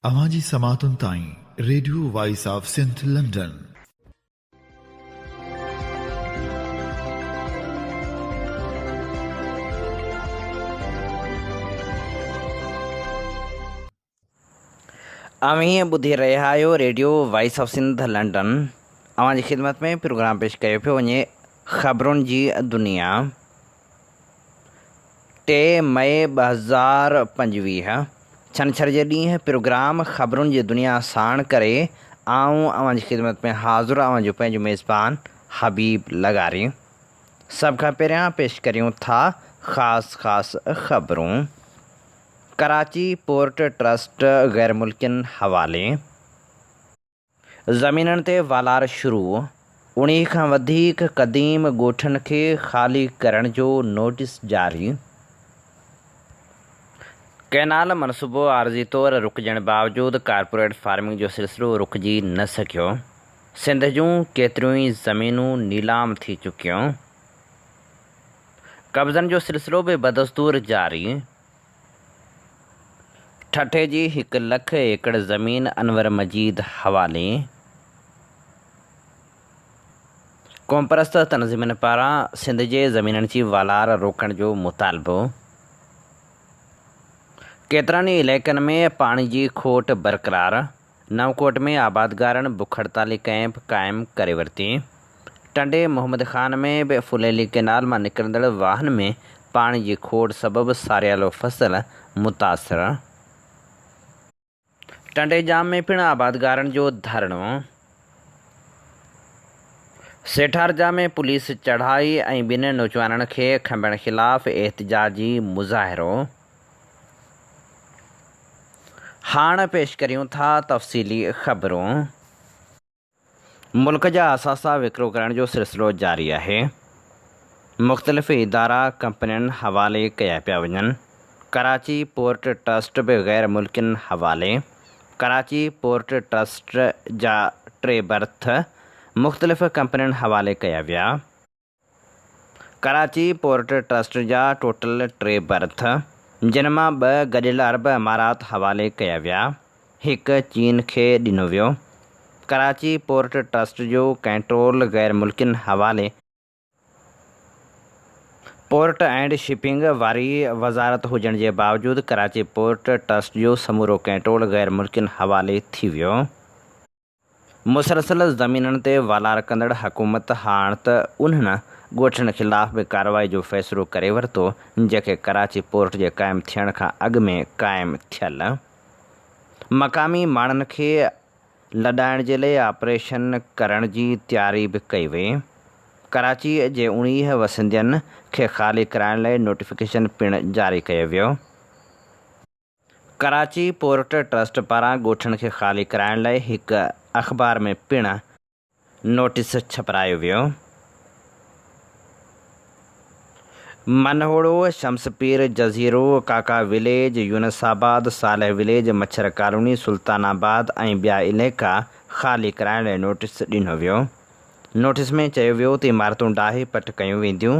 اوهان جي سماعتن تائين radio voice of Sindh London. اوهين ٻڌي رهيا آهيو radio voice of Sindh London. اوهان جي خدمت ۾ پروگرام پيش ڪيو پيو وڃي خبرن جي دنيا 3 مئي 2025 ڇنڇر جي ڏينهن پروگرام خبرن جي دنيا ساڻ ڪري آئون اوهان جي خدمت ۾ حاضر اوهان جو پنهنجو ميزبان حبيب لغاري. سڀ کان پهريان پيش ڪريون ٿا خاص خاص خبرون. ڪراچي پورٽ ٽرسٽ غيرملڪين حوالي، زمينن تي والار شروع، 19 کان وڌيڪ قديم ڳوٺن کي خالي ڪرڻ جو نوٽيس جاري، ڪئنال منصوبو عارضي طور رڪجڻ باوجود ڪارپوريٽ فارمنگ جو سلسلو رڪجي نه سگهيو، سنڌ جون ڪيتريون ئي زمينون نيلام ٿي چڪيون. قبضن جو سلسلو به بدستور جاري. ٺٽي جي هڪ لک ايڪڙ زمين انور مجيد حوالي. قومپرست تنظيمن پاران سنڌ جي زمينن جي والار روڪڻ جو مطالبو. ڪيترن ئي علائقن ۾ پاڻي جي کوٽ برقرار. نئون ڪوٽ ۾ آبادگارن بک هڙتالي ڪئمپ قائم ڪري ورتي. ٽنڊي محمد خان ۾ به ڦليلي ڪئنال مان نڪرندڙ واهن ۾ پاڻي جي کوٽ سبب ساريالو فصل متاثر. ٽنڊي ڄام ۾ پڻ آبادگارن جو ڌرڻو. سيٺارجا ۾ پوليس چڙهائي ۽ ٻن نوجوانن کي کنڀڻ خلاف احتجاجي مظاهرو. هاڻ پيش ڪريون ٿا تفصيلي خبرون. ملڪ جا اثاثا وڪرو ڪرڻ جو سلسلو جاري آهي، مختلف ادارا ڪمپنين حوالي ڪيا پيا وڃن، ڪراچي پورٽ ٽرسٽ به غير ملڪين حوالي، ڪراچي پورٽ ٽرسٽ جا ٽي برٿ مختلف ڪمپنين حوالي ڪيا ويا. ڪراچي پورٽ ٽرسٽ جا ٽوٽل ٽي برٿ، جن مان ٻه گڏيل عرب امارات حوالي ڪيا ويا، هڪ چين کي ڏنو ويو. ڪراچي پورٽ ٽرسٽ جو ڪنٽرول غير ملڪين حوالي. پورٽ اينڊ شپنگ واري وزارت هجڻ جي باوجود ڪراچي پورٽ ٽرسٽ جو سمورو ڪنٽرول غير ملڪين حوالي ٿي ويو. مسلسل زمينن تي والار ڪندڙ حڪومت هاڻ ته انهن ڳوٺن خلاف به ڪارروائي جو فيصلو ڪري ورتو جيڪي ڪراچي پورٽ جي قائم ٿيڻ کان اڳ ۾ قائم ٿيل مقامي ماڻهن کي لڏائڻ جي لئي آپريشن ڪرڻ جي تياري به ڪئي وئي. ڪراچي جي 19 وسندين کي خالي ڪرائڻ لئي نوٽيفڪيشن پڻ جاري ڪيو ويو. ڪراچي پورٽ ٽرسٽ پاران ڳوٺن کي خالي ڪرائڻ لاء هڪ اخبار ۾ پڻ نوٽيس ڇپرايو ويو. منهوڙو، شمس پير جزيرو، ڪاڪا ويليج، يونس آباد، صالح ويليج، مڇر ڪالوني، سلطان آباد ۽ ٻيا علائقا خالي ڪرائڻ لاء نوٽيس ڏنو ويو. نوٽيس ۾ چيو ويو ته عمارتون ڊاهي پٽ ڪيون وينديون.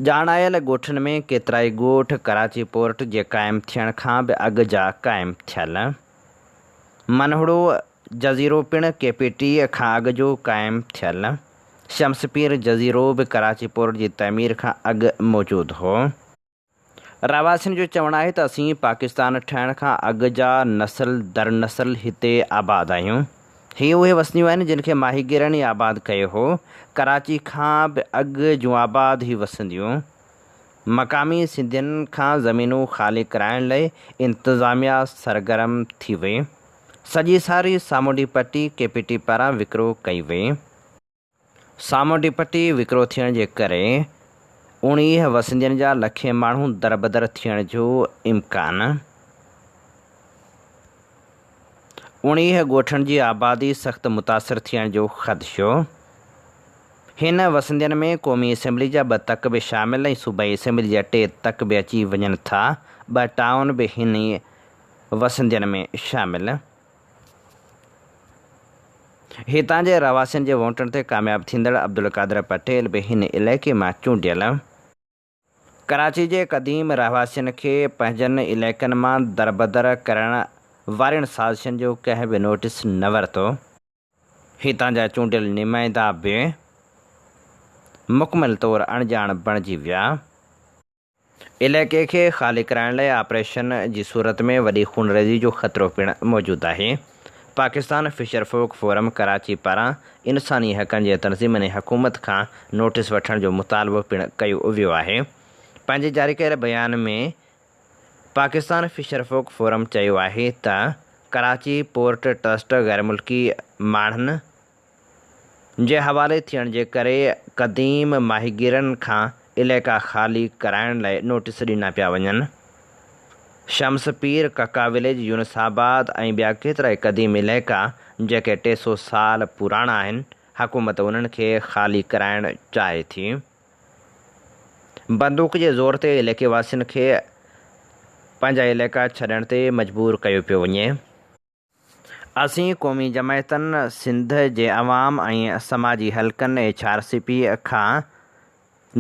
ڄاڻايل ڳوٺن ۾ ڪيترائي ڳوٺ ڪراچي پورٽ جي قائم ٿيڻ کان به اڳ جا قائم ٿيل. منهڙو جزيرو پڻ ڪي پي ٽي کان اڳ جو قائم ٿيل. شمس پير جزيرو به ڪراچي پورٽ جي تعمير کان اڳ موجود هو. رهواسين جو چوڻ آهي ته اسين پاڪستان ٺهڻ کان اڳ جا نسل در نسل هتي آباد آهيون. هي اهي وسنديون آهن جن کي ماهيگيرن ئي آباد ڪيو هو. ڪراچي کان به اڳ جون آباد هي وسنديون. مقامي سنڌين کان زمينون خالي ڪرائڻ لئي انتظاميا سرگرم ٿي وئي. سڄي ساري سامونڊي پٽي ڪي پي ٽي پاران وڪرو ڪئي وئي. سامونڊي پٽي وڪرو ٿيڻ جي ڪري 19 وسندين جا لکين ماڻهو دربدر ٿيڻ جو امڪان. 19 ڳوٺن جي آبادي سخت متاثر ٿيڻ جو خدشو. هن وسندين ۾ قومي اسيمبلي جا ٻه تڪ به شامل ۽ صوبائي اسيمبلي جا ٽي تڪ به اچي وڃن ٿا، ٻه ٽائون به هن ئي وسندين ۾ شامل. هتان جي رهواسين جي ووٽن تي ڪامياب ٿيندڙ عبدالقادر پٽيل به هن علائقي مان چونڊيل. ڪراچي جي قديم رهواسين کي پنهنجن علائقن مان دربدر ڪرڻ وارين سازشن جو ڪنهن به نوٽيس نه ورتو. هتان جا چونڊيل نمائندا به مڪمل طور اڻڄاڻ بڻجي ويا. علائقي کي خالي ڪرائڻ لاء آپريشن جي صورت ۾ وڏي خونريزي جو خطرو پڻ موجود آهي. Pakistan fisher folk forum Karachi پاران انساني حقن جي تنظيمن ۽ حڪومت کان نوٽيس وٺڻ جو مطالبو پڻ ڪيو ويو آهي. پنهنجي جاري ڪيل بيان ۾ پاڪستان فشر فوڪ فورم چيو آهي ته ڪراچي پورٽ ٽرسٽ غيرملڪي ماڻهن جي حوالي ٿيڻ جي ڪري قديم ماهيگيرن کان علائقا خالي ڪرائڻ لاء نوٽيس ڏنا پيا وڃن. شمس پير، ڪڪا وليج، يونس آباد ۽ ٻيا ڪيترائي قديم علائقا جيڪي 300 سال پراڻا آهن، حڪومت انهن کي خالي ڪرائڻ چاهي ٿي. بندوق جي زور تي علائقي واسين کي پنهنجا علائقا ڇڏڻ تي مجبور ڪيو پيو وڃي. اسين قومي جماعتن، سنڌ جي عوام ۽ سماجي حلقن ايڇ آر سي پي کان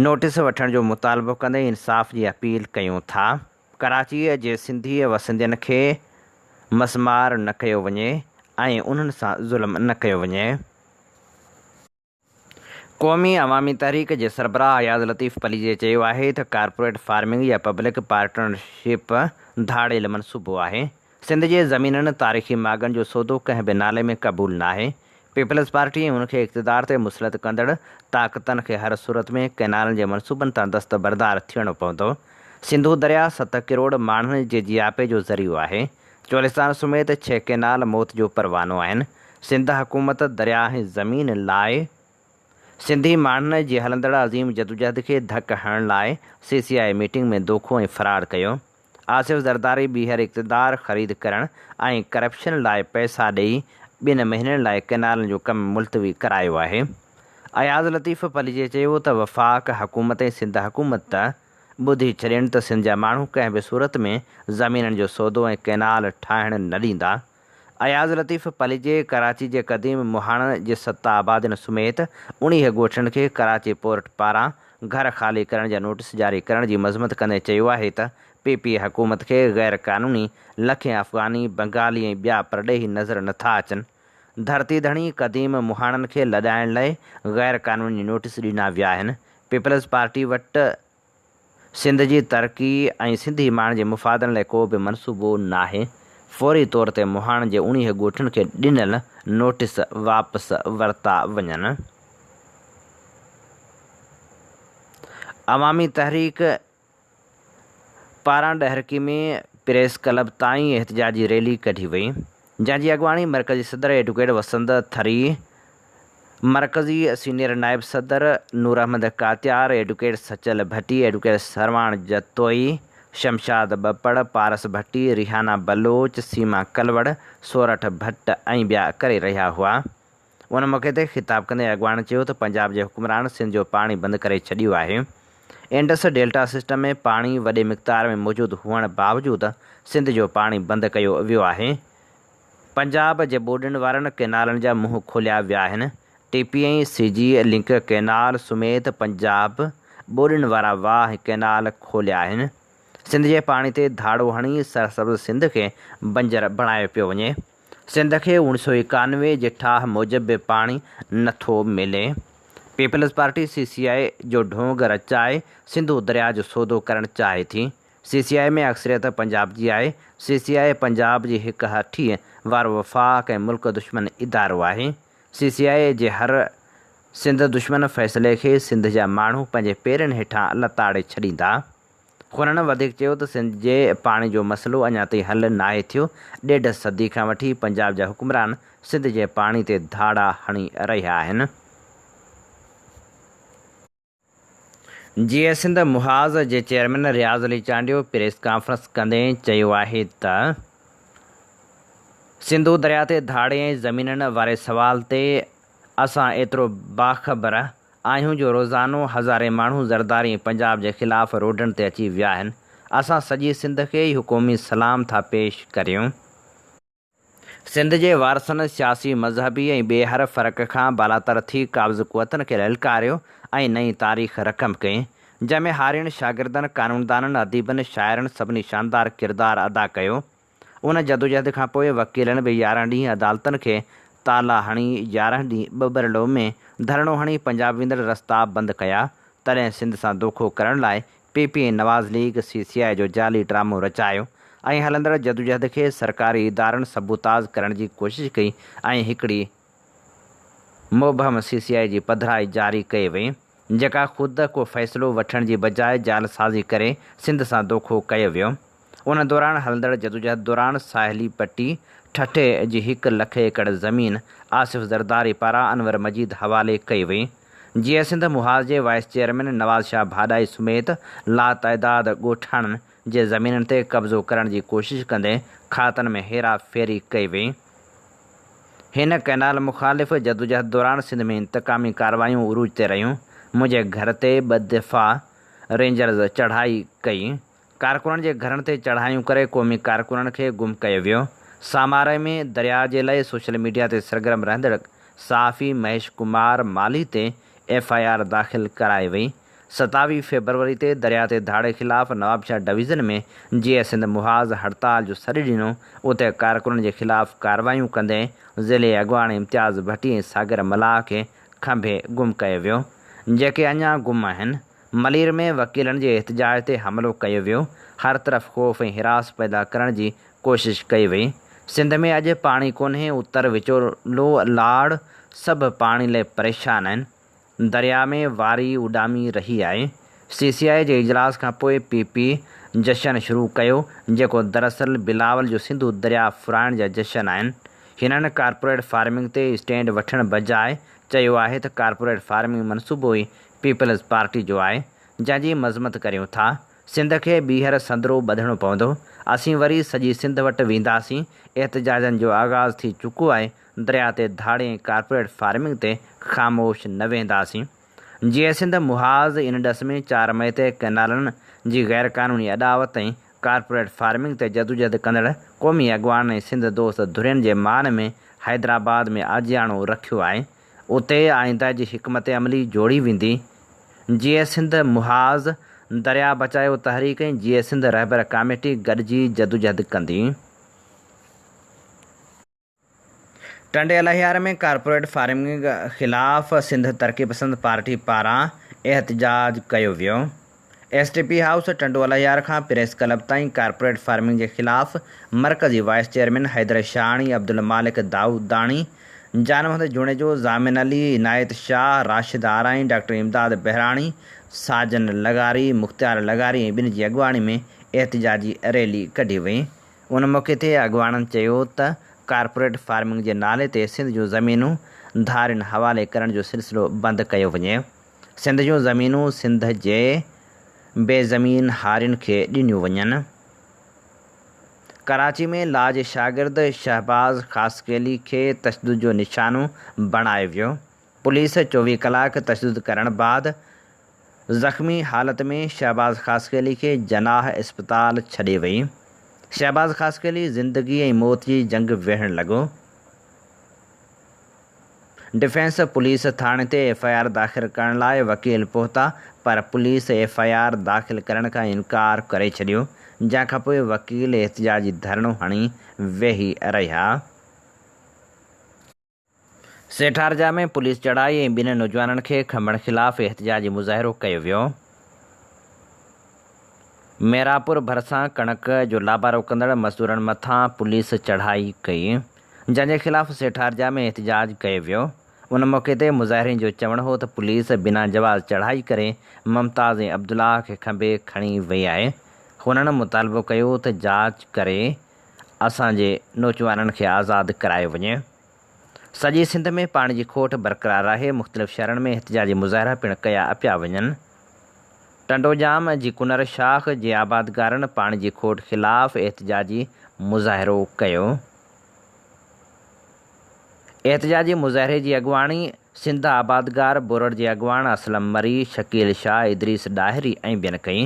نوٽيس وٺڻ جو مطالبو ڪندي انصاف جي اپيل ڪيون ٿا. ڪراچيء جي سنڌي وسندين کي مسمار نه ڪيو وڃي ۽ انهن سان ظلم نه ڪيو وڃي. قومي عوامي تحريڪ جي سربراهه اياز لطيف پليجي چيو آهي ته ڪارپوريٽ فارمنگ يا پبلڪ پارٽنرشپ ڌاڙيل منصوبو آهي، سنڌ جي زمينن، تاريخي ماڳن جو سودو ڪنهن به نالي ۾ قبول ناهي، پيپلز پارٽي ۽ ان کي اقتدار تي مسلط ڪندڙ طاقتن کي هر صورت ۾ ڪئنالن جي منصوبن تان دستبردار ٿيڻو پوندو، سنڌو درياء ست ڪروڙ ماڻهن جي جياپي جو ذريعو آهي، چولستان سميت ڇهه ڪئنال موت جو پروانو آهن. سنڌ حڪومت درياء ۽ زمين لاء سنڌي ماڻهن جي هلندڙ عظيم جدوجهد کي ڌڪ هڻڻ لاء سي سي آء ميٽنگ ۾ دوکو ۽ فراڊ ڪيو. آصف زرداري ٻيهر اقتدار خريد ڪرڻ ۽ ڪرپشن لاء پئسا ڏئي ٻن مهينن لاء ڪئنالن جو ڪم ملتوي ڪرايو آهي. اياز لطيف پليجي چيو ته وفاق حڪومت ۽ سنڌ حڪومت ٻڌي ڇڏين ته سنڌ جا ماڻهو ڪنهن به صورت ۾ زمينن جو سودو ۽ ڪئنال ٺاهڻ نه ڏيندا. اياز لطيف پليجي ڪراچي جي قديم مهاڻن جي ست آبادين سميت 19 ڳوٺن کي ڪراچي پورٽ پاران گهر خالي ڪرڻ جا نوٽيس جاري ڪرڻ جي مذمت ڪندي چيو آهي ته پي پي حڪومت کي غير قانوني لکين افغاني، بنگالي ۽ ٻيا پرڏيهي نظر نٿا اچن. ڌرتي ڌڻي قديم مهاڻن کي لڏائڻ لئه غير قانوني نوٽيس ڏنا ويا آهن. پيپلز پارٽي وٽ سنڌ جي ترقي ۽ سنڌي ماڻهن جي مفادن لاء ڪو به منصوبو ناهي، فوري طور تي مهاڻن جي 19 ڳوٺن کي ڏنل نوٽيس واپس ورتا وڃن. عوامي تحريڪ پاران ڏهرڪي ۾ پريس ڪلب تائين احتجاجي ريلي ڪڍي وئي، جنهن جي اڳواڻي مرڪزي صدر ايڊووڪيٽ وسند ٿري، مرڪزي سينيئر نائب صدر نور احمد ڪاتيار، ايڊووڪيٽ سچل ڀٽي، ايڊووڪيٽ سرواڻ جتوئي، شمشاد ٻپڙ، پارس ڀٽي، ريحانه بلوچ، سيما ڪلوڙ، سورٺ ڀٽ ۽ ٻيا ڪري رهيا هئا. ان موقعي تي خطاب ڪندي اڳواڻن چيو ته پنجاب جي حڪمرانن سنڌ جو پاڻي بند ڪري ڇڏيو آهي. انڊس ڊيلٽا سسٽم ۾ پاڻي وڏي مقدار ۾ موجود هئڻ باوجود سنڌ جو پاڻي بند ڪيو ويو آهي. پنجاب جي ٻوڏن وارن ڪئنالن جا منهن کوليا ويا آهن. ٽي پي ۽ سي جي لنڪ ڪئنال سميت پنجاب ٻوڏن وارا واهه ۽ ڪئنال کوليا آهن. سنڌ جي پاڻي تي ڌاڙو هڻي سرسبز سنڌ کي بنجر بڻايو پيو وڃي. سنڌ کي اوڻ سو 91 جي ٺاهه موجب به پاڻي نه ٿو ملي. پيپلز پارٽي سي سي آء جو ڍونگ رچائي سنڌو درياء جو سودو ڪرڻ چاهي ٿي. سي سي آء ۾ اڪثريت پنجاب جي آهي. سي سي آء پنجاب جي هڪ هٺيء وارو وفاق ۽ ملڪ دشمن ادارو آهي. سي سي آء جي هر سنڌ دشمن فيصلي کي سنڌ جا ماڻهو پنهنجي پيرن هيٺان لتاڙي ڇڏيندا. هنن وڌيڪ چيو ته سنڌ جي پاڻي جو مسئلو اڃا تائين حل ناهي ٿيو، ڏيڍ صدي کان وٺي پنجاب جا حڪمران سنڌ جي پاڻي تي ڌاڙا هڻي رهيا آهن. جيئي سنڌ محاذ جي chairman Riaz Ali Chandio press conference ڪندي چيو آهي ته سنڌو درياء تي ڌاڙي ۽ زمينن واري سوال تي اسان ايترو باخبر آهيون جو روزانو هزارين ماڻهو زرداري ۽ پنجاب جي خلاف روڊن تي اچي ويا آهن، اسان سڄي سنڌ کي اهو قومي سلام ٿا پيش ڪريون. سنڌ جي وارثن سياسي، مذهبي ۽ ٻئي هر فرق کان بالاتر ٿي قابض قوتن کي للڪاريو ۽ نئين تاريخ رقم ڪئي، جنهن ۾ هارين، شاگردن، قانوندانن، اديبن، شاعرن سڀني شاندار ڪردار ادا ڪيو. ان جدوجهد کان پوء وڪيلن به 11 ڏينهن عدالتن کي تالا هڻي 11 ڏينهن ٻٻرلو ۾ ڌرڻو هڻي پنجاب ويندڙ رستا بند ڪيا، تڏهن سنڌ سان دوکو ڪرڻ لاء P P ۽ Nawaz league C C I جو جعلي ڊرامو رچايو ۽ هلندڙ جدوجهد کي سرڪاري ادارن سبوتاز ڪرڻ جي ڪوشش ڪئي ۽ هڪڙي مبهم سي سي آء جي پڌرائي جاري ڪئي وئي، جيڪا خود ڪو فيصلو وٺڻ جي بجاء جعلسازي ڪري سنڌ سان دوکو ڪيو ويو. ان دوران هلندڙ جدوجهد دوران ساحلي پٽي ٺٽي جي هڪ لک ايڪڙ زمين آصف زرداري پاران انور مجيد حوالي ڪئي وئي. جيئي سنڌ محاذ جي وائيس چيئرمين نواز شاهه ڀاڏائي سميت لاتعداد ڳوٺاڻن جي زمينن تي قبضو ڪرڻ جي ڪوشش ڪندي کاتن ۾ هيرا ڦيري ڪئي وئي. هن ڪئنال مخالف جدوجهد دوران سنڌ ۾ انتقامي ڪارروايون عروج تي رهيون. منهنجي گهر تي ٻه دفعا رينجرز چڙهائي ڪئي. ڪارڪنن جي گهرن تي چڙهايون ڪري قومي ڪارڪنن کي گم ڪيو ويو. ساماري ۾ درياء جي لئه سوشل ميڊيا تي سرگرم رهندڙ صحافي مهيش ڪمار مالهي تي ايف I R داخل ڪرائي وئي. 27 فيبروري تي درياء تي ڌاڙي خلاف نوابشاهه ڊويزن ۾ جيئي سنڌ محاذ هڙتال جو سڏ ڏنو، اتي ڪارڪنن جي خلاف ڪارروايون ڪندي ضلعي اڳواڻ امتياز ڀٽي ۽ ساگر ملاح کي کنڀي گم ڪيو ويو، جيڪي اڃا گم آهن. ملير ۾ وڪيلن جي احتجاج تي حملو ڪيو ويو، هر طرف خوف ۽ هراس پيدا ڪرڻ جي ڪوشش ڪئي وئي. سنڌ ۾ اڄ پاڻي ڪونهي، اتر، وچولو، لاڙ سڀ پاڻي لئه پريشان آهن. درياء ۾ واري اڏامي رهي آهي. سي سي آء جي اجلاس کان پوء پي پي جشن شروع ڪيو، جيڪو دراصل بلاول جو سنڌو درياء ڦرائڻ جا جشن آهن. هنن ڪارپوريٽ فارمنگ تي اسٽينڊ وٺڻ بجاء چيو آهي ته ڪارپوريٽ فارمنگ منصوبو ئي پيپلز پارٽي جو آهي، جنهن جي مذمت ڪريون ٿا. سنڌ کي ٻيهر سندرو ٻڌڻو پوندو. اسين وري سڄي سنڌ وٽ وينداسين. احتجاجن جو آغاز ٿي چڪو آهي. درياء تي ڌاڙي ۽ ڪارپوريٽ فارمنگ تي خاموش نه ويهنداسين. جيئي سنڌ محاذ ان ڏس ۾ چار مئي تي ڪئنالن جي غيرقانوني اڏاوت ۽ ڪارپوريٽ فارمنگ تي جدوجهد ڪندڙ قومي اڳواڻن ۽ سنڌ دوست ڌرين جي مان ۾ حيدرآباد ۾ آجياڻو رکيو آهي. اتي آئنده جي حڪمت عملي جوڙي ويندي. جيئي سنڌ محاذ، درياء بچايو تحريڪ ۽ جيئي سنڌ رهبر ڪاميٽي گڏجي جدوجهد ڪندي. ٽنڊي الهيار ۾ ڪارپوريٽ فارمنگ خلاف سنڌ ترقي پسند پارٽي پاران احتجاج ڪيو ويو. S T P house Tando Allahyar کان پريس ڪلب تائين ڪارپوريٽ فارمنگ جي خلاف مرڪزي وائيس چيئرمين حيدر شاهاڻي، عبدالمالڪ دائوداڻي، جان محمد جوڻيجو، ضامن علي، عنايت شاهه، راشد آرائين، ڊاڪٽر امداد بهراڻي، ساجن لغاري، مختيار لغاري ۽ ٻين جي اڳواڻي ۾ احتجاجي ريلي ڪڍي وئي. ان موقعي تي اڳواڻن چيو ته ڪارپوريٽ فارمنگ جي نالي تي سنڌ جون زمينون ڌارين حوالي ڪرڻ جو سلسلو بند ڪيو وڃي، سنڌ جون زمينون سنڌ جي بي زمين هارين کي ڏنيون وڃن. ڪراچي ۾ لا جي شاگرد شهباز خاصخيلي کي تشدد جو نشانو بڻايو ويو، پوليس 24 ڪلاڪ تشدد ڪرڻ بعد زخمي حالت ۾ شهباز خاصخيلي کي جناح اسپتال ڇڏي وئي. شهباز خاصخيلي زندگي ۽ موت جي جنگ وڙهڻ لڳو. ڊفينس پوليس ٿاڻي تي ايف I R داخل ڪرڻ لاء وڪيل پهتا پر پوليس ايف I R داخل ڪرڻ کان انڪار ڪري ڇڏيو، جنهن کانپوء وڪيل احتجاجي ڌرڻو هڻي ويهي رهيا. سيٺارجا ۾ پوليس چڙهائي ۽ ٻن نوجوانن کي کنڀڻ خلاف احتجاجي مظاهرو ڪيو ويو. ميراپور ڀرسان ڪڻڪ جو لابارو ڪندڙ مزدورن مٿان پوليس چڙهائي ڪئي، جنهن جي خلاف سيٺارجا ۾ احتجاج ڪيو ويو. ان موقعي تي مظاهرين جو چوڻ هو ته پوليس بنا جواز چڙهائي ڪري ممتاز ۽ عبدالله کي کنڀي کڻي وئي آهي. هنن مطالبو ڪيو ته جاچ ڪري اسان جي نوجوانن کي آزاد ڪرايو وڃي. سڄي سنڌ ۾ پاڻي جي کوٽ برقرار آهي، مختلف شهرن ۾ احتجاجي مظاهرا پڻ ڪيا پيا وڃن. ٽنڊوڄام جي ڪنر شاخ جي آبادگارن پاڻي جي کوٽ خلاف احتجاجي مظاهرو ڪيو. احتجاجي مظاهري جي اڳواڻي سنڌ آبادگار بورڊ جي اڳواڻ اسلم مري، شڪيل شاهه، ادريس ڏاهري ۽ ٻين ڪئي.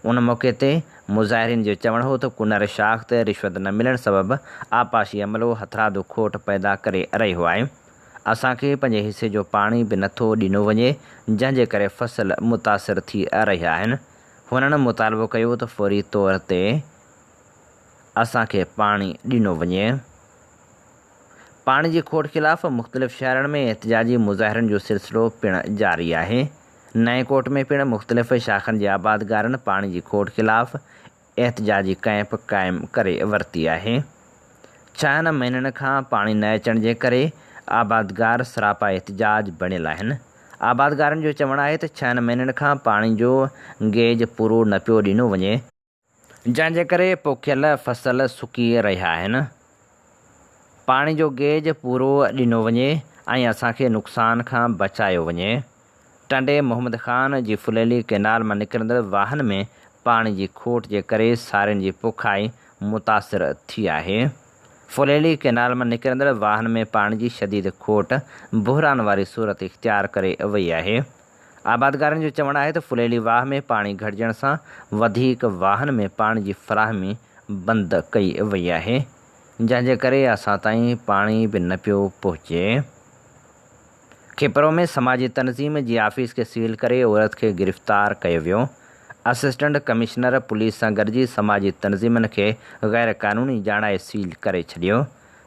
ان موقعي تي مظاهرين جو چوڻ هو ته ڪنر شاخ تي رشوت نه ملڻ سبب آبپاشي عملو هٿرادو کوٽ پيدا ڪري رهيو آهي، اسان کي پنهنجي حصي جو پاڻي به نٿو ڏنو وڃي، جنهن جي ڪري فصل متاثر ٿي رهيا آهن. هنن مطالبو ڪيو ته فوري طور تي. اسان کي پاڻي ڏنو وڃي. پاڻي جي کوٽ خلاف مختلف شهرن ۾ احتجاجي مظاهرن جو سلسلو پڻ جاري آهي. نئين ڪوٽ ۾ پڻ مختلف شاخن جي آبادگارن پاڻي جي کوٽ خلاف احتجاجي ڪئمپ قائم ڪري ورتي آهي. ڇهن مهينن کان پاڻي نه اچڻ جي ڪري آبادگار سراپا احتجاج بڻيل آهن. آبادگارن جو چوڻ آهي ته ڇهن مهينن کان پاڻي جو گيج پورو نه پيو ڏنو وڃي. جنهن جي ڪري پوکيل فصل سڪي رهيا آهن. پاڻي جو گيج پورو ڏنو وڃي ۽ اسان کي نقصان کان بچايو وڃي. ٽنڊي محمد خان جي ڦليلي ڪئنال مان نڪرندڙ واهن ۾ پاڻي جي کوٽ جي ڪري سارين جي پوکائي متاثر ٿي آهي. ڦليلي ڪئنال مان نڪرندڙ واهن ۾ پاڻي جي شديد کوٽ بحران واري صورت اختيار ڪري وئي آهي. آبادگارن جو چوڻ آهي ته ڦليلي واهه ۾ پاڻي گهٽجڻ سان وڌيڪ واهن ۾ پاڻي جي فراهمي بند ڪئي وئي آهي، جنهن جي ڪري اسان تائين پاڻي به نه پيو پهچي. کپرو ۾ سماجي تنظيم جي آفيس کي سيل ڪري عورت کي گرفتار ڪيو ويو. اسسٽنٽ ڪمشنر پوليس سان گڏجي سماجي تنظيمن کي غير قانوني ڄاڻائي سيل ڪري ڇڏيو.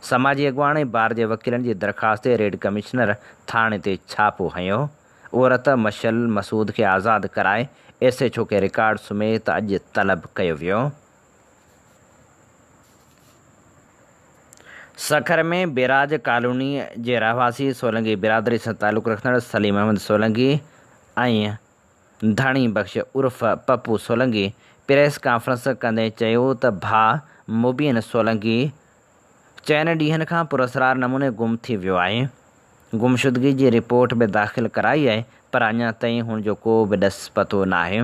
سماجي اڳواڻ ۽ بار جي وڪيلن جي درخواست تي ريڊ ڪمشنر ٿاڻي تي ڇاپو هنيو. عورت مشعل مسعود کي آزاد ڪرائي ايس ايڇ او کي رڪارڊ سميت اڄ طلب ڪيو ويو. سکر ۾ بيراج ڪالوني جي رهواسي سولنگي برادري سان تعلق رکندڙ سليم احمد سولنگي ۽ ڌڻي بخش عرف پپو سولنگي پريس ڪانفرنس ڪندي چيو ته ڀاء مبين سولنگي چئن ڏينهن کان پراسرار نموني گم ٿي ويو آهي، گمشدگي جي رپورٽ به داخل ڪرائي آهي پر اڃا تائين هن جو ڪو به ڏس پتو ناهي.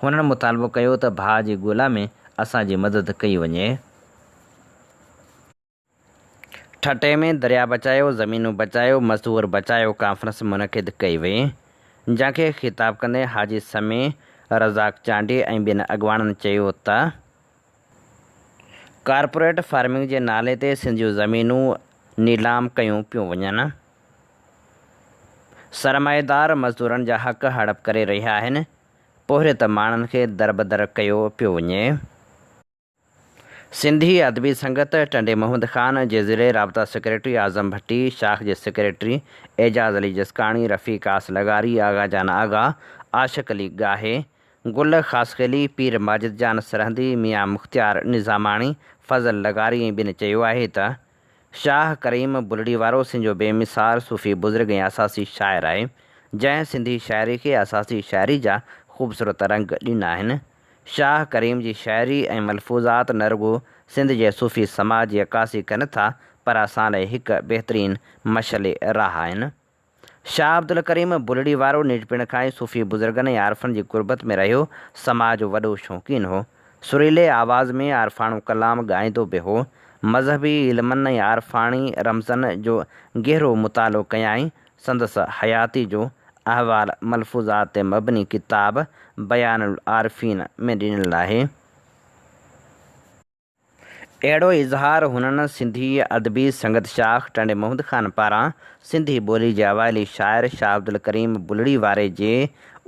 هنن مطالبو ڪيو ته ڀاء جي ڳولا ۾ اسان جي مدد ڪئي وڃي. ٺٽي ۾ درياء بچايو، زمينون بچايو، مزدور بچايو ڪانفرنس منعقد ڪئي وئي، جنهن کي خطاب ڪندي حاجي سميع، رزاق چانڊيي ۽ ٻين اڳواڻن چيو ته ڪارپوريٽ فارمنگ جي نالي تي سنڌ جون زمينون نيلام ڪيون پيون وڃن، سرمائيدار مزدورن جا حق هڙپ ڪري رهيا آهن، پورهيت ماڻهن کي دربدر ڪيو پيو وڃي. سنڌي ادبي سنگت ٽنڊي محمد خان جي ضلعي رابطا سيڪريٽري اعظم ڀٽي، شاخ جي سيڪريٽري اعجاز علي جسڪاڻي، رفيق آس لغاري، آغا جان آغا، عاشق علي ڳاهي، گل خاصخيلي، پير ماجد جان سرهندي، ميان مختيار نظاماڻي، فضل لغاري ۽ ٻين چيو آهي ته شاهه ڪريم بلڙي وارو سنڌ جو بي مثال صوفي بزرگ ۽ اساسي شاعر آهي، جنهن سنڌي شاعري کي اساسي شاعري جا خوبصورت رنگ ڏنا آهن. شاهه ڪريم جي شاعري ۽ ملفوظات نه رڳو سنڌ جي صوفي سماج جي عڪاسي ڪن ٿا پر اسان لاء هڪ بهترين مشعل راهه آهن. شاهه عبدالڪريم بلڙي وارو ننڍپڻ کان ئي صوفي بزرگن ۽ عارفن جي قربت ۾ رهيو، سماع جو وڏو شوقين هو. سريلي آواز ۾ عارفاڻو ڪلام ڳائيندو به هو. مذهبي علمن ۽ عارفاڻي رمزن جو گهرو مطالعو ڪيائين. سندس حياتي جو احوال ملفوظات تي مبني ڪتاب بيان العارفين ۾ ڏنل آهي. اهڙو اظهار هنن سنڌي ادبي سنگت شاخ ٽنڊي محمد خان پاران سنڌي ٻولي جي اوائلي شاعر شاهه عبدالڪريم بلڙي واري جي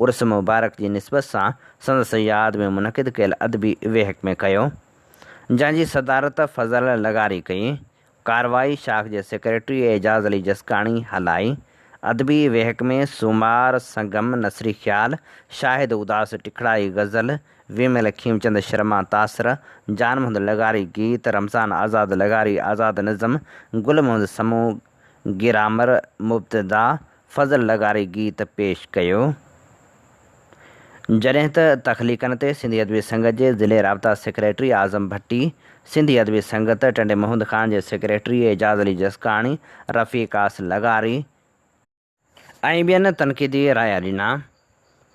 عرس مبارڪ جي نسبت سان سندس ياد ۾ منعقد ڪيل ادبي ويهڪ ۾ ڪيو، جنهن جي صدارت فضل لغاري ڪئي. ڪارروائي شاخ جي سيڪريٽري اعجاز علي جسڪاڻي هلائي. ادبي ويهڪ ۾ سومار سنگم نثري خيال، شاهد اداس ٽکڙائي غزل، ويمل کيمچند شرما تاثر، جان محمد لغاري گيت، رمضان آزاد لغاري آزاد نظم، گل محمد سمون گرامر مبتدا، فضل لغاري گيت پيش ڪيو. جڏهن ته تخليقن تي سنڌي ادبي سنگت جي ضلعي رابطا سيڪريٽري اعظم ڀٽي، سنڌي ادبي سنگت ٽنڊي محمد خان جي سيڪريٽري اعجاز علي جسڪاڻي، رفيق آس لغاري، ۽ ٻين تنقيدي رايا ڏنا.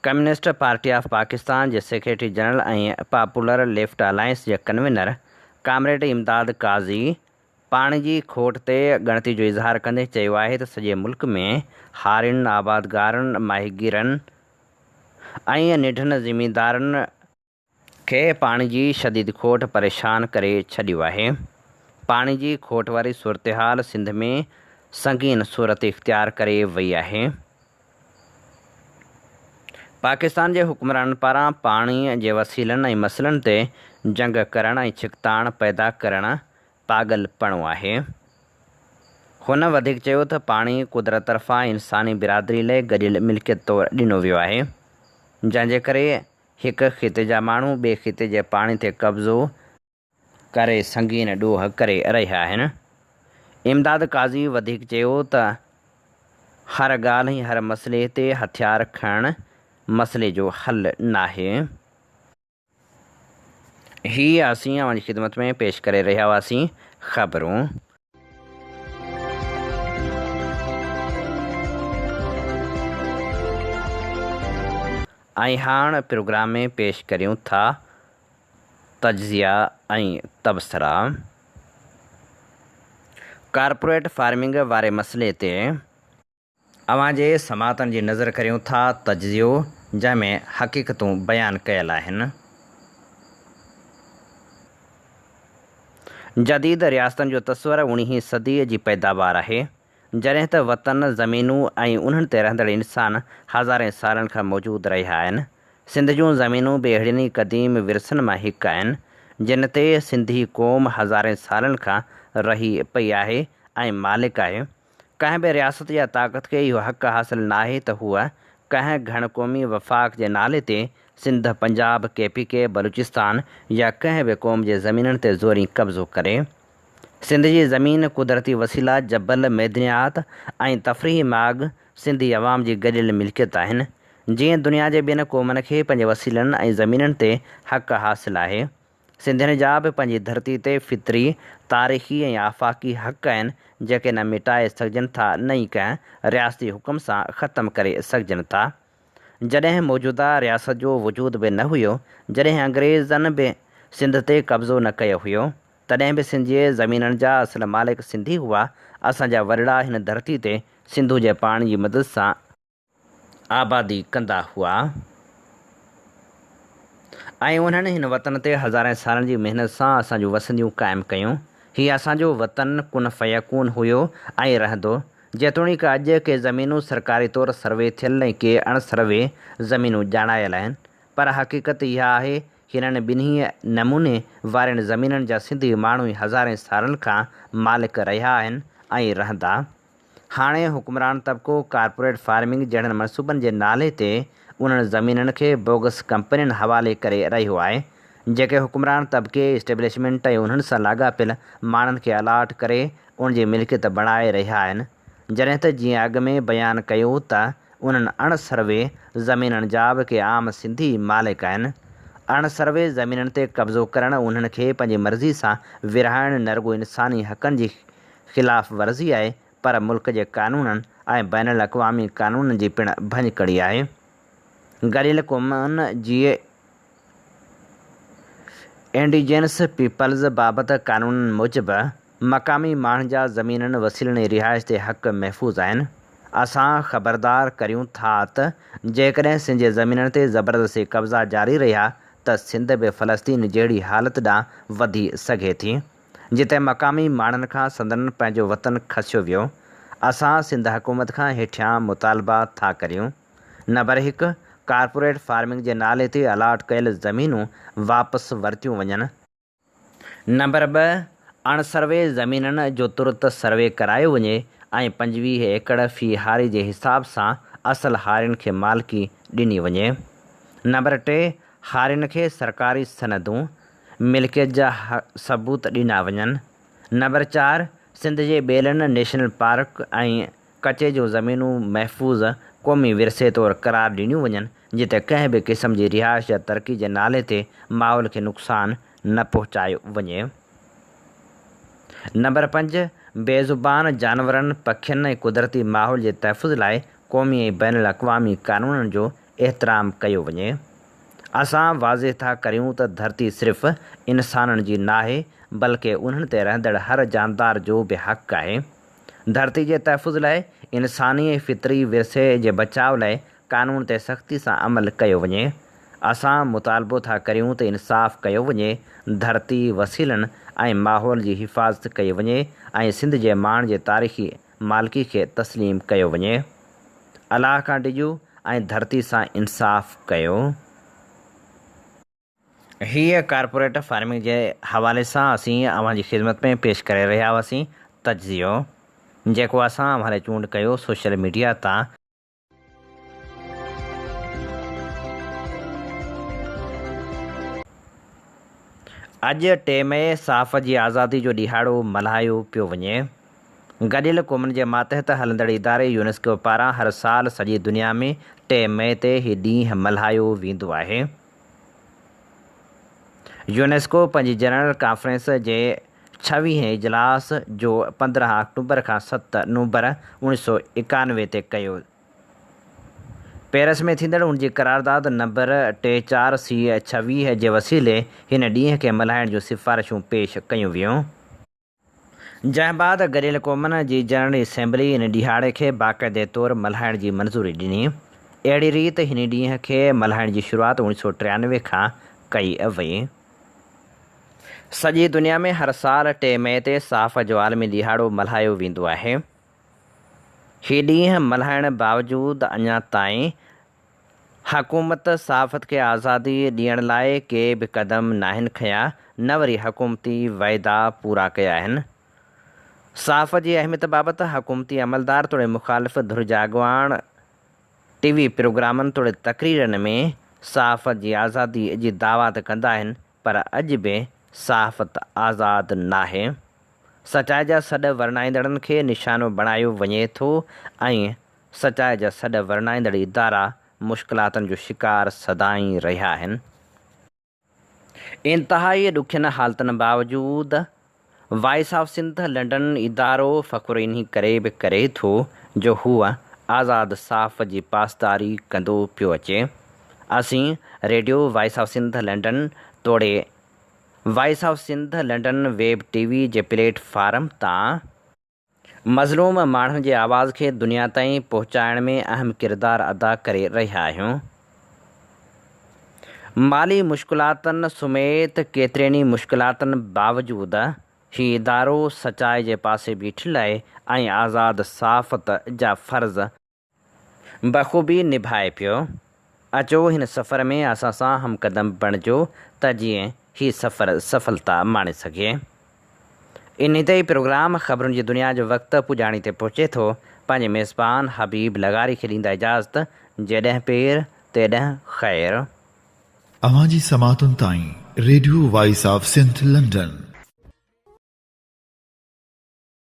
ڪميونسٽ پارٽي آف پاڪستان جي secretary general ۽ popular left alliance جي ڪنوينر ڪامريڊ امداد قاضي پاڻي جي کوٽ تي ڳڻتي جو اظهار ڪندي چيو آهي ته سڄي ملڪ ۾ هارين، آبادگارن، ماهيگيرن ۽ ننڍن زميندارن کي پاڻي جي شديد کوٽ پريشان ڪري ڇڏيو آهي. پاڻي جي کوٽ واري صورتحال سنڌ ۾ سنگين صورت اختيار ڪري وئي آهي. پاڪستان جي حڪمرانن پاران پاڻي جي وسيلن ۽ مسئلن تي جنگ ڪرڻ ۽ ڇڪتاڻ پيدا ڪرڻ پاڳل پڻو آهي. هن وڌيڪ چيو ته پاڻي قدرت طرفان انساني برادري لئه گڏيل ملڪيت طور ڏنو ويو آهي، جنهن جي ڪري هڪ خطي جا ماڻهو ٻئي خطي جي پاڻي تي قبضو ڪري سنگين ڏوهه ڪري رهيا آهن. امداد قاضي وڌيڪ چيو ته هر ڳالهه ۽ هر مسئلي تي هٿيار کڻڻ مسئلي جو حل ناهي. هي اسين اوهان جي خدمت ۾ پيش ڪري رهيا هئاسين خبرون. ۽ هاڻ پروگرام ۾ پيش ڪريون ٿا تجزيا ۽ تبصرا. ڪارپوريٽ فارمنگ واري مسئلي تي. اوهان جي سماعتن جي نظر ڪريون ٿا تجزيو جنهن ۾ حقيقتون بيان ڪيل آهن. جديد رياستن جو تصور اوڻيهين صديء جي پيداوار آهي. جڏهن ته وطن، زمينون ۽ انهن تي رهندڙ انسان هزارين سالن کان موجود رهيا آهن. سنڌ جون زمينون به اهڙين ئي قديم ورثن مان هڪ آهن، جن تي سنڌي قوم هزارين سالن کان رهي پئي آهي ۽ مالڪ آهي. ڪنهن به رياست يا طاقت کي اهو حق حاصل ناهي ته هوء ڪنهن گهڻ قومي وفاق جي نالي تي Sindh, Punjab, K P K, Balochistan يا ڪنهن به قوم جي زمينن تي زورين قبضو ڪري. سنڌ جي زمين، قدرتي وسيلا، جبل، معدنيات ۽ تفريحي ماڳ سنڌي عوام جي گڏيل ملڪيت آهن. جيئن دنيا جي ٻين قومن کي پنهنجي وسيلن ۽ زمينن تي حق حاصل آهي. سنڌين جا به پنهنجي ڌرتي تي فطري، تاريخي ۽ آفاقي حق آهن جيڪي نه مٽائي سگهجن ٿا نه ئي ڪنهن رياستي حڪم سان ختم ڪري سگهجن ٿا. جڏهن موجوده رياست جو وجود به نه هيو، جڏهن انگريزن به سنڌ تي قبضو نه ڪيو هيو، تڏهن به سنڌ جي زمينن جا اصل مالڪ سنڌي هئا، اسان جا وڏڙا هن ڌرتي تي سنڌو جي پاڻي جي مدد سان آبادي ڪندا هئا ۽ انهن هن وطن تي هزارين سالن جي محنت سان اسان جون وسنديون قائم ڪيون. هي اسان جو وطن ڪن فيڪون هيو ۽ رهندو. جيتوڻيڪ اڄ ڪي زمينون سرڪاري طور سروي ٿيل ۽ ڪي اڻ سروي زمينون ڄاڻايل آهن، پر حقيقت اها آهي هنن ٻنهي نموني وارين زمينن جا سنڌي ماڻهو ئي هزارين سالن کان مالڪ رهيا آهن ۽ رهندا. هاڻي حڪمران طبقو ڪارپوريٽ فارمنگ جهڙن منصوبن جي نالي تي انهن زمينن کي بوگس ڪمپنين حوالي ڪري رهيو آهي، جيڪي حڪمران طبقي، اسٽيبلشمينٽ ۽ انهن سان لاڳاپيل ماڻهن کي الاٽ ڪري ان جي ملڪيت بڻائي رهيا آهن، جڏهن ته جيئن اڳ ۾ بيان ڪيو ته انهن اڻ سروي زمينن جا به ڪي عام سنڌي مالڪ آهن. اڻ سروي زمينن تي قبضو ڪرڻ انهن کي پنهنجي مرضي سان ورهائڻ نه رڳو انساني حقن جي خلاف ورزي آهي پر ملڪ جي قانونن ۽ بين الاقوامي قانونن جي پڻ ڀڃڪڙي آهي. گڏيل قومن جي انڊيجنس پيپلز بابت قانونن موجب مقامي ماڻهن جا زمينن، وسيلن ۽ رهائش تي حق محفوظ آهن. اسان خبردار ڪريون ٿا ته جيڪڏهن سنڌ جي زمينن تي زبردستي قبضا جاري رهيا ته سنڌ به فلسطين جهڙي حالت ڏانهن وڌي سگهي ٿي، جتي مقامي ماڻهن کان سندن پنهنجو وطن کسيو ويو. اسان سنڌ حڪومت کان هيٺيان مطالبا ٿا ڪريون. نمبر هڪ، ڪارپوريٽ فارمنگ جي نالي تي الاٽ ڪيل زمينون واپس ورتيون وڃن. نمبر ٻه، اڻ سروي زمينن جو ترت سروي ڪرايو وڃي ۽ 25 ايڪڙ في هاري جي حساب سان اصل هارين کي مالڪي ڏني وڃي. نمبر ٽي، هارين کي سرڪاري سندون، ملڪيت جا ثبوت ڏنا وڃن. نمبر چار، سنڌ جي ٻيلن، نيشنل پارڪ ۽ ڪچي جون زمينون محفوظ قومي ورثي طور قرار ڏنيون وڃن، جتي ڪنهن به قسم جي رهائش يا ترقي جي نالي تي ماحول کي نقصان نه پهچايو وڃي. نمبر پنج، بي زبان جانورن، پکين ۽ قدرتي ماحول جي تحفظ لاء قومي ۽ بين الاقوامي قانونن جو احترام ڪيو وڃي. اسان واضح ٿا ڪريون ته ڌرتي صرف انسانن جي ناهي بلڪه انهن تي رهندڙ هر جاندار جو به حق آهي. ڌرتي جي تحفظ لاء، انساني ۽ فطري ورثي جي بچاء لاء قانون تي سختي سان عمل ڪيو وڃي. اسان مطالبو ٿا ڪريون ته انصاف ڪيو وڃي، ڌرتي، وسيلن ۽ ماحول جي حفاظت ڪئي وڃي ۽ سنڌ جي ماڻهن جي تاريخي مالڪي کي تسليم ڪيو وڃي. الله کان ڊڄو ۽ ڌرتي سان انصاف ڪيو. هيء ڪارپوريٽ فارمنگ جي حوالي سان اسين اوهان جي خدمت ۾ پيش ڪري رهيا هئاسين تجزيو جيڪو اسان اوهان لاء چونڊ ڪيو سوشل ميڊيا تان. اڄ ٽي مئي صحافت جي آزادي جو ڏهاڙو ملهايو پيو وڃي. گڏيل قومن جي ماتحت هلندڙ اداري يونيسڪو پاران هر سال سڄي دنيا ۾ ٽي مئي تي هي ڏينهن ملهايو ويندو آهي. يونيسڪو پنهنجي جنرل ڪانفرنس جي ڇويهين اجلاس جو 15 آڪٽوبر کان 7 نومبر 1991 تي ڪيو. پيرس ۾ ٿيندڙ ان جي قرارداد نمبر ٽي چار سي 26 جي وسيلي هن ڏينهن کي ملهائڻ جون سفارشون پيش ڪيون ويون. جنهن بعد گڏيل قومن جي جنرل اسيمبلي ان ڏهاڙي کي باقاعدي طور ملهائڻ جي منظوري ڏني. اهڙي ريت هن ڏينهن کي ملهائڻ جي شروعات 1993 کان ڪئي وئي. سڄي دنيا ۾ هر سال ٽي مئي تي صحافت جو عالمي ڏهاڙو ملهايو ويندو آهي. هي ڏينهن ملهائڻ باوجود اڃا تائين حڪومت صحافت کي آزادي ڏيڻ لاء ڪي به قدم ناهن کنيا نه وري حڪومتي وعدا پورا ڪيا آهن. صحافت جي اهميت بابت حڪومتي عملدار توڙي مخالف ڌر جا اڳواڻ ٽي وي پروگرامن توڙي تقريرن ۾ صحافت جي آزادي جي دعويٰ ته ڪندا آهن پر اڄ به صحافت آزاد ناهي. سچائي جا سڏ ورنائيندڙن کي نشانو بڻايو وڃي ٿو ۽ سچائي جا سڏ ورنائيندڙ ادارا مشڪلاتن جو شڪار سدائين رهيا آهن. انتهائي ڏکين حالتن باوجود وائس آف سنڌ لنڊن ادارو فخر انهي ڪري به ڪري ٿو جو هو آزاد صحافت جي پاسداري ڪندو پيو اچي. اسين radio voice of Sindh London توڙي voice of Sindh London web T V جي پليٽ فارم تان، مظلوم ماڻهن جي آواز کي دنيا تائين پهچائڻ ۾ اهم ڪردار ادا ڪري رهيا آهيون. مالي مشڪلاتن سميت ڪيترين ئي مشڪلاتن باوجود هي ادارو سچائي جي پاسي بيٺل آهي ۽ آزاد صحافت جا فرض بخوبي نڀائي پيو. اچو هن سفر ۾ اسان سان هم قدم بڻجو ته جيئن هي سفر سڦلتا ماڻي سگهي. انهي تي ئي پروگرام خبرن جي دنيا جو وقت پڄاڻي تي پهچي ٿو. پنهنجي ميزبان حبيب لغاري کي ڏيندا اجازت جيڏهن پير تيڏهن خير. اوهان جي سماعتن تائين radio voice of Sindh London.